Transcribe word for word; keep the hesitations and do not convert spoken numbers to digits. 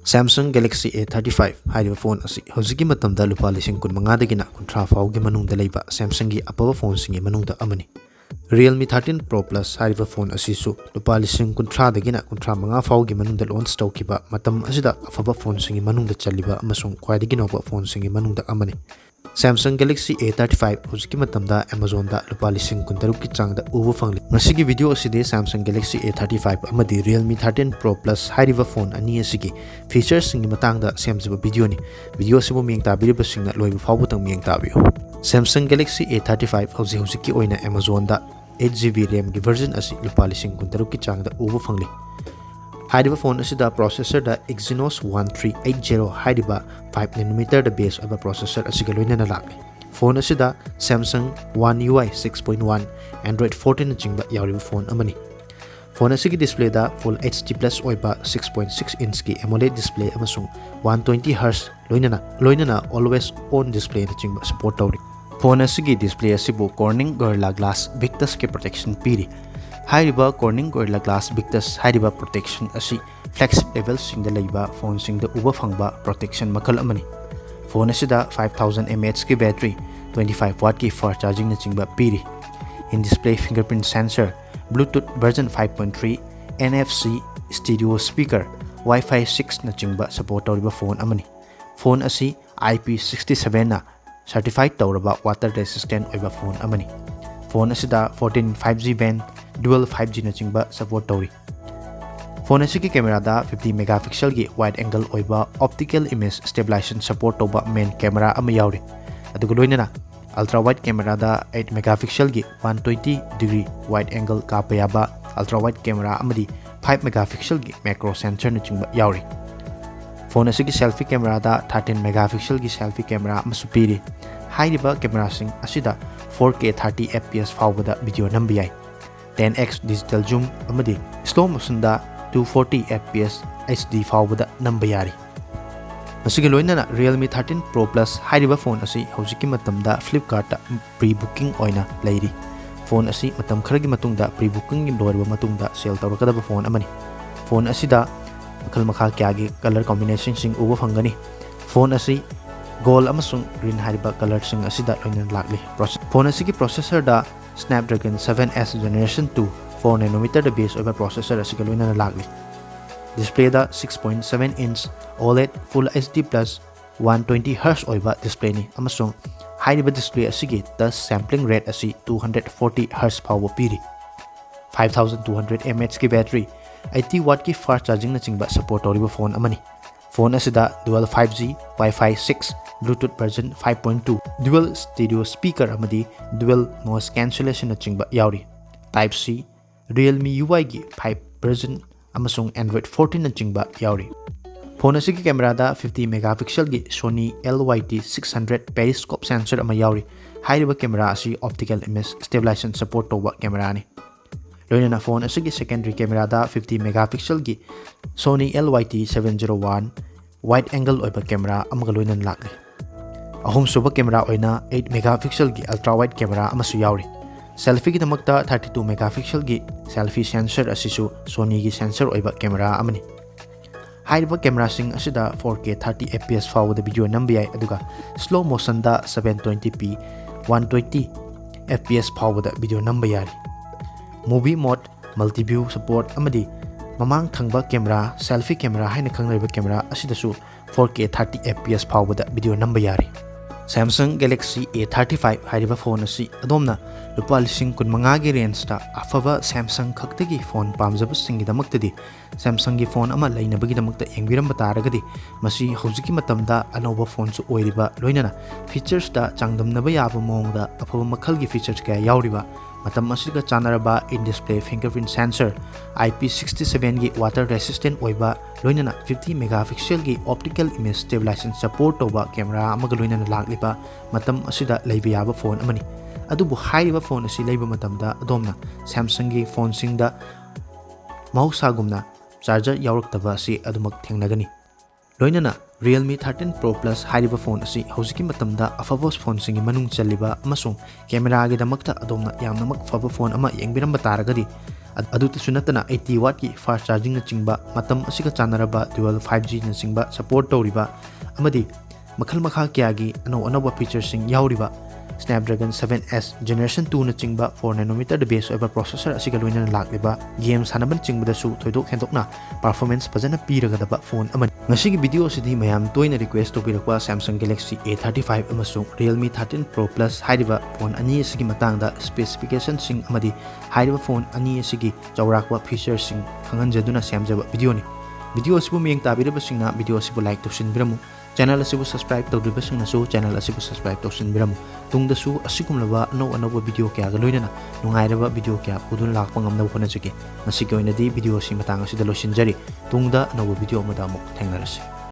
Samsung Galaxy A thirty-five ꯍꯥꯏꯔꯤꯕ phone ꯑꯁꯤ ꯍꯧꯖꯤꯛꯀꯤ ꯃꯇꯝꯗ ꯂꯨꯄꯥ ꯂꯤꯁꯤꯡ ꯀꯨꯟ ꯃꯉꯥꯗꯒꯤꯅ ꯀꯨꯟꯊ꯭ꯔꯥ ꯐꯥꯎꯒꯤ ꯃꯅꯨꯡꯗ ꯂꯩꯕ Samsungꯒꯤ ꯑꯐꯕ ꯐꯣꯟꯁꯤꯡꯒꯤ ꯃꯅꯨꯡꯗ ꯑꯃꯅꯤ꯫ Realme thirteen Pro Plus ꯍꯥꯏꯔꯤꯕ ꯐꯣꯟ ꯑꯁꯤꯁꯨ ꯂꯨꯄꯥ ꯂꯤꯁꯤꯡ ꯀꯨꯟꯊ꯭ꯔꯥꯗꯒꯤꯅ ꯀꯨꯟꯊ꯭ꯔꯥ ꯃꯉꯥ ꯐꯥꯎꯒꯤ ꯃꯅꯨꯡꯗ launch ꯇꯧꯈꯤꯕ, ꯃꯇꯝ ꯑꯁꯤꯗ ꯑꯐꯕ ꯐꯣꯟꯁꯤꯡꯒꯤ ꯃꯅꯨꯡꯗ ꯆꯜꯂꯤꯕ ꯑꯃꯁꯨꯡ ꯈ꯭ꯋꯥꯏꯗꯒꯤ ꯅꯧꯕ ꯐꯣꯟꯁꯤꯡꯒꯤ ꯃꯅꯨꯡꯗ ꯑꯃꯅꯤ꯫ Samsung Galaxy A thirty-five ꯍꯧꯖꯤꯛꯀꯤ ꯃꯇꯝꯗ Amazonꯗ ꯂꯨꯄꯥ ꯂꯤꯁꯤꯡ ꯀꯨꯟꯇꯔꯨꯛꯀꯤ ꯆꯥꯡꯗ ꯎꯕ ꯐꯪꯂꯤ꯫ ꯉꯁꯤꯒꯤ video ꯑꯁꯤꯗꯤ Samsung Galaxy A thirty-five ꯑꯃꯗꯤ Realme thirteen Pro Plus ꯍꯥꯏꯔꯤꯕ ꯐꯣꯟ ꯑꯅꯤ ꯑꯁꯤꯒꯤ featuresꯁꯤꯡꯒꯤ ꯃꯇꯥꯡꯗ ꯁꯦꯝꯖꯕ videoꯅꯤ꯫ Video ꯑꯁꯤꯕꯨ ꯃꯤꯠꯌꯦꯡ ꯇꯥꯕꯤꯔꯤꯕꯁꯤꯡꯅ ꯂꯣꯏꯕ ꯐꯥꯎꯕꯗꯪ ꯃꯤꯠꯌꯦꯡ ꯇꯥꯕꯤꯌꯨ꯫ Samsung Galaxy A thirty-five ꯍꯧꯖꯤꯛ ꯍꯧꯖꯤꯛꯀꯤ ꯑꯣꯏꯅ Amazonꯗ eight GB RAMꯒꯤ version ꯑꯁꯤ ꯂꯨꯄꯥ ꯂꯤꯁꯤꯡ ꯀꯨꯟꯇꯔꯨꯛꯀꯤ ꯆꯥꯡꯗ ꯎꯕ ꯐꯪꯂꯤ꯫ ꯍꯥꯏꯔꯤꯕ ꯐꯣꯟ ꯑꯁꯤꯗ processorꯗ Exynos one three eight zero ꯍꯥꯏꯔꯤꯕ five nanometerꯗ base ꯑꯣꯏꯕ processor ꯑꯁꯤꯒ ꯂꯣꯏꯅꯅ ꯂꯥꯛꯂꯤ꯫ ꯐꯣꯟ ꯑꯁꯤꯗ Samsung One UI six point one, Android fourteenꯅꯆꯤꯡꯕ ꯌꯥꯎꯔꯤꯕ ꯐꯣꯟ ꯑꯃꯅꯤ꯫ ꯐꯣꯟ ꯑꯁꯤꯒꯤ displayꯗ Full HD Plus ꯑꯣꯏꯕ six point six inchꯀꯤ AMOLED display ꯑꯃꯁꯨꯡ one twenty Hz ꯂꯣꯏꯅꯅ, ꯂꯣꯏꯅꯅ always on displayꯅꯆꯤꯡꯕ support ꯇꯧꯔꯤ꯫ ꯐꯣꯟ ꯑꯁꯤꯒꯤ display ꯑꯁꯤꯕꯨ Corning Gorilla Glass Victusꯀꯤ protection ꯄꯤꯔꯤ꯫ ꯍꯥꯏꯔꯤꯕ Corning Gorilla Glass Victus ꯍꯥꯏꯔꯤꯕ protection ꯑꯁꯤ flagship levelꯁꯤꯡꯗ ꯂꯩꯕ ꯐꯣꯟꯁꯤꯡꯗ ꯎꯕ ꯐꯪꯕ protection ꯃꯈꯜ ꯑꯃꯅꯤ꯫ ꯐꯣꯟ ꯑꯁꯤꯗ five thousand mAhꯀꯤ battery, twenty-five wattꯀꯤ fast chargingꯅꯆꯤꯡꯕ ꯄꯤꯔꯤ꯫ In-display fingerprint sensor, Bluetooth version five point three, NFC, stereo speaker, Wi-Fi sixꯅꯆꯤꯡꯕ support ꯇꯧꯔꯤꯕ ꯐꯣꯟ ꯑꯃꯅꯤ꯫ ꯐꯣꯟ ꯑꯁꯤ IP sixty-sevenꯅ certified ꯇꯧꯔꯕ water resistant ꯑꯣꯏꯕ ꯐꯣꯟ ꯑꯃꯅꯤ꯫ ꯐꯣꯟ ꯑꯁꯤꯗ fourteen five G band, dual five Gꯅꯆꯤꯡꯕ support ꯇꯧꯔꯤ꯫ Phone ꯑꯁꯤꯒꯤ cameraꯗ fifty megapixelꯒꯤ wide angle ꯑꯣꯏꯕ optical image stabilization support ꯇꯧꯕ main camera ꯑꯃ ꯌꯥꯎꯔꯤ꯫ ꯑꯗꯨꯒ ꯂꯣꯏꯅꯅ ultra wide cameraꯗ eight megapixelꯒꯤ one twenty degree wide angle ꯀꯥꯞꯄ ꯌꯥꯕ ultra wide camera ꯑꯃꯗꯤ five megapixelꯒꯤ macro sensorꯅꯆꯤꯡꯕ ꯌꯥꯎꯔꯤ꯫ ꯐꯣꯟ ꯑꯁꯤꯒꯤ selfie cameraꯗ thirteen megapixelꯒꯤ selfie camera ꯑꯃꯁꯨ ꯄꯤꯔꯤ꯫ ꯍꯥꯏꯔꯤꯕ cameraꯁꯤꯡ ꯑꯁꯤꯗ four K thirty FPS ꯐꯥꯎꯕꯗ video ꯅꯝꯕ ꯌꯥꯏ꯫ Ten X digital zoom ꯑꯃꯗꯤ slow motionꯗ two forty FPS HD ꯐꯥꯎꯕꯗ ꯅꯝꯕ ꯌꯥꯔꯤ꯫ ꯃꯁꯤꯒ ꯂꯣꯏꯅꯅ Realme thirteen Pro Plus ꯍꯥꯏꯔꯤꯕ ꯐꯣꯟ ꯑꯁꯤ ꯍꯧꯖꯤꯛꯀꯤ ꯃꯇꯝꯗ Flipkartꯇ pre-booking ꯑꯣꯏꯅ ꯂꯩꯔꯤ꯫ ꯐꯣꯟ ꯑꯁꯤ ꯃꯇꯝ ꯈꯔꯒꯤ ꯃꯇꯨꯡꯗ pre-booking ꯂꯣꯏꯔꯕ ꯃꯇꯨꯡꯗ sale ꯇꯧꯔꯛꯀꯗꯕ ꯐꯣꯟ ꯑꯃꯅꯤ꯫ ꯐꯣꯟ ꯑꯁꯤꯗ ꯃꯈꯜ ꯃꯈꯥ ꯀꯌꯥꯒꯤ color combinationꯁꯤꯡ ꯎꯕ ꯐꯪꯒꯅꯤ꯫ Phone ꯑꯁꯤ gold ꯑꯃꯁꯨꯡ green ꯍꯥꯏꯔꯤꯕ colorꯁꯤꯡ ꯑꯁꯤꯗ ꯂꯣꯏꯅꯅ ꯂꯥꯛꯂꯤ꯫ Proce-, phone ꯑꯁꯤꯒꯤ processorꯗ Snapdragon seven S Generation two four nanometerꯗ base ꯑꯣꯏꯕ processor ꯑꯁꯤꯒ ꯂꯣꯏꯅꯅ ꯂꯥꯛꯂꯤ꯫ Displayꯗ six point seven inch OLED Full HD plus one twenty hertz ꯑꯣꯏꯕ displayꯅꯤ ꯑꯃꯁꯨꯡ ꯍꯥꯏꯔꯤꯕ display ꯑꯁꯤꯒꯤ touch sampling rate ꯑꯁꯤ two hundred forty hertz ꯐꯥꯎꯕ ꯄꯤꯔꯤ꯫ Five thousand two hundred mAhꯀꯤ battery, eighty wattꯀꯤ fast chargingꯅꯆꯤꯡꯕ support ꯇꯧꯔꯤꯕ phone ꯑꯃꯅꯤ꯫ Phone ꯑꯁꯤꯗ dual five G, Wi-Fi six, Bluetooth version five point two, dual stereo speaker ꯑꯃꯗꯤ dual noise cancellationꯅꯆꯤꯡꯕ ꯌꯥꯎꯔꯤ꯫ Type-C, Realme UIꯒꯤ five version ꯑꯃꯁꯨꯡ Android fourteenꯅꯆꯤꯡꯕ ꯌꯥꯎꯔꯤ꯫ Phone ꯑꯁꯤꯒꯤ cameraꯗ fifty megapixelꯒꯤ Sony LYT six hundred periscope sensor ꯑꯃ ꯌꯥꯎꯔꯤ꯫ ꯍꯥꯏꯔꯤꯕ camera ꯑꯁꯤ optical image stabilization support ꯇꯧꯕ cameraꯅꯤ꯫ ꯂꯣꯏꯅꯅ phone ꯑꯁꯤꯒꯤ secondary cameraꯗ fifty megapixelꯒꯤ Sony LYT seven zero one wide angle ꯑꯣꯏꯕ camera ꯑꯃꯒ ꯂꯣꯏꯅꯅ ꯂꯥꯛꯂꯤ꯫ ꯑꯍꯨꯝꯁꯨꯕ camera ꯑꯣꯏꯅ eight megapixelꯒꯤ ultra wide camera ꯑꯃꯁꯨ ꯌꯥꯎꯔꯤ꯫ Selfieꯒꯤꯗꯃꯛꯇ thirty-two megapixelꯒꯤ selfie sensor ꯑꯁꯤꯁꯨ Sonyꯒꯤ sensor ꯑꯣꯏꯕ camera ꯑꯃꯅꯤ꯫ ꯍꯥꯏꯔꯤꯕ cameraꯁꯤꯡ ꯑꯁꯤꯗ four K thirty F P S ꯐꯥꯎꯕꯗ video ꯅꯝꯕ ꯌꯥꯏ, ꯑꯗꯨꯒ slow motionꯗ seven twenty P one twenty F P S ꯐꯥꯎꯕꯗ video ꯅꯝꯕ ꯌꯥꯔꯤ꯫ Movie mode, multi view support ꯑꯃꯗꯤ ꯃꯃꯥꯡ ꯊꯪꯕ camera, selfie camera ꯍꯥꯏꯅ ꯈꯪꯅꯔꯤꯕ camera ꯑꯁꯤꯗꯁꯨ four K thirty F P S ꯐꯥꯎꯕꯗ video ꯅꯝꯕ ꯌꯥꯔꯤ꯫ Samsung Galaxy A thirty-five ꯍꯥꯏꯔꯤꯕ phone ꯑꯁꯤ ꯑꯗꯣꯝꯅ ꯂꯨꯄꯥ ꯂꯤꯁꯤꯡ ꯀꯨꯟꯃꯉꯥꯒꯤ rangeꯇ ꯑꯐꯕ Samsung ꯈꯛꯇꯒꯤ phone ꯄꯥꯝꯖꯕꯁꯤꯡꯒꯤꯗꯃꯛꯇꯗꯤ Samsungꯒꯤ phone ꯑꯃ ꯂꯩꯅꯕꯒꯤꯗꯃꯛꯇ ꯌꯦꯡꯕꯤꯔꯝꯕ ꯇꯥꯔꯒꯗꯤ, ꯃꯁꯤ ꯍꯧꯖꯤꯛꯀꯤ ꯃꯇꯝꯗ ꯑꯅꯧꯕ phoneꯁꯨ ꯑꯣꯏꯔꯤꯕ, ꯂꯣꯏꯅꯅ featuresꯇ ꯆꯥꯡꯗꯝꯅꯕ ꯌꯥꯕ ꯃꯑꯣꯡꯗ ꯑꯐꯕ ꯃꯈꯜꯒꯤ features ꯀꯌꯥ ꯌꯥꯎꯔꯤꯕ, ꯃꯇꯝ ꯑꯁꯤꯒ ꯆꯥꯟꯅꯔꯕ in-display fingerprint sensor, I P sixty sevenꯒꯤ water resistant ꯑꯣꯏꯕ, ꯂꯣꯏꯅꯅ fifty megapixelꯒꯤ optical image stabilization support ꯇꯧꯕ camera ꯑꯃꯒ ꯂꯣꯏꯅꯅ ꯂꯥꯛꯂꯤꯕ ꯃꯇꯝ ꯑꯁꯤꯗ ꯂꯩꯕ ꯌꯥꯕ phone ꯑꯃꯅꯤ꯫ ꯑꯗꯨꯕꯨ ꯍꯥꯏꯔꯤꯕ phone ꯑꯁꯤ ꯂꯩꯕ ꯃꯇꯝꯗ ꯑꯗꯣꯝꯅ Samsungꯒꯤ phoneꯁꯤꯡꯗ ꯃꯍꯧꯁꯥꯒꯨꯝꯅ charger ꯌꯥꯎꯔꯛꯇꯕ ꯑꯁꯤ ꯑꯗꯨꯃꯛ ꯊꯦꯡꯅꯒꯅꯤ꯫ ꯂꯣꯏꯅꯅ Realme thirteen Pro Plus ꯍꯥꯏꯔꯤꯕ phone ꯑꯁꯤ ꯍꯧꯖꯤꯛꯀꯤ ꯃꯇꯝꯗ ꯑꯐꯕ phoneꯁꯤꯡꯒꯤ ꯃꯅꯨꯡ ꯆꯜꯂꯤꯕ ꯑꯃꯁꯨꯡ cameraꯒꯤꯗꯃꯛꯇ ꯑꯗꯣꯝꯅ ꯌꯥꯝꯅꯃꯛ ꯐꯕ phone ꯑꯃ ꯌꯦꯡꯕꯤꯔꯝꯕ ꯇꯥꯔꯒꯗꯤ, ꯑꯗꯨꯇꯁꯨ ꯅꯠꯇꯅ eighty wattꯀꯤ fast chargingꯅꯆꯤꯡꯕ, ꯃꯇꯝ ꯑꯁꯤꯒ ꯆꯥꯟꯅꯔꯕ dual five Gꯅꯆꯤꯡꯕ support ꯇꯧꯔꯤꯕ ꯑꯃꯗꯤ ꯃꯈꯜ ꯃꯈꯥ ꯀꯌꯥꯒꯤ ꯑꯅꯧ ꯑꯅꯧꯕ featureꯁꯤꯡ ꯌꯥꯎꯔꯤꯕ Snapdragon seven S Generation twoꯅꯆꯤꯡꯕ four nanometerꯗ base ꯑꯣꯏꯕ processor ꯑꯁꯤꯒ ꯂꯣꯏꯅꯅ ꯂꯥꯛꯂꯤꯕ game ꯁꯥꯟꯅꯕꯅꯆꯤꯡꯕꯗꯁꯨ ꯊꯣꯏꯗꯣꯛ ꯍꯦꯟꯗꯣꯛꯅ performance ꯐꯖꯅ ꯄꯤꯔꯒꯗꯕ phone ꯑꯃꯅꯤ꯫ ꯉꯁꯤꯒꯤ video ꯑꯁꯤꯗꯤ ꯃꯌꯥꯝ ꯇꯣꯏꯅ request ꯇꯧꯕꯤꯔꯛꯄ Samsung Galaxy A thirty-five ꯑꯃꯁꯨꯡ Realme thirteen Pro Plus ꯍꯥꯏꯔꯤꯕ phone ꯑꯅꯤ ꯑꯁꯤꯒꯤ ꯃꯇꯥꯡꯗ specificationꯁꯤꯡ ꯑꯃꯗꯤ ꯍꯥꯏꯔꯤꯕ phone ꯑꯅꯤ ꯑꯁꯤꯒꯤ ꯆꯥꯎꯔꯥꯛꯄ featureꯁꯤꯡ ꯈꯪꯍꯟꯖꯗꯨꯅ ꯁꯦꯝꯖꯕ videoꯅꯤ꯫ Video ꯑꯁꯤꯕꯨ ꯃꯤꯠꯌꯦꯡ ꯇꯥꯕꯤꯔꯤꯕꯁꯤꯡꯅ video ꯑꯁꯤꯕꯨ like ꯇꯧꯁꯤꯟꯕꯤꯔꯝꯃꯨ꯫ Channel ꯑꯁꯤꯕꯨ subscribe ꯇꯧꯗ꯭ꯔꯤꯕꯁꯤꯡꯅꯁꯨ channel ꯑꯁꯤꯕꯨ subscribe ꯇꯧꯁꯤꯟꯕꯤꯔꯝꯃꯨ꯫ ꯇꯨꯡꯗꯁꯨ ꯑꯁꯤꯒꯨꯝꯂꯕ ꯑꯅꯧ ꯑꯅꯧꯕ video ꯀꯌꯥꯒ ꯂꯣꯏꯅꯅ ꯅꯨꯡꯉꯥꯏꯔꯕ video ꯀꯌꯥ ꯄꯨꯗꯨꯅ ꯂꯥꯛꯄ ꯉꯝꯅꯕ ꯍꯣꯠꯅꯖꯒꯦ꯫ ꯉꯁꯤꯒꯤ ꯑꯣꯏꯅꯗꯤ video ꯑꯁꯤ ꯃꯇꯥꯡ ꯑꯁꯤꯗ ꯂꯣꯏꯁꯤꯟꯖꯔꯤ꯫ ꯇꯨꯡꯗ ꯑꯅꯧꯕ video ꯑꯃꯗ ꯑꯃꯨꯛ ꯊꯦꯡꯅꯔꯁꯤ꯫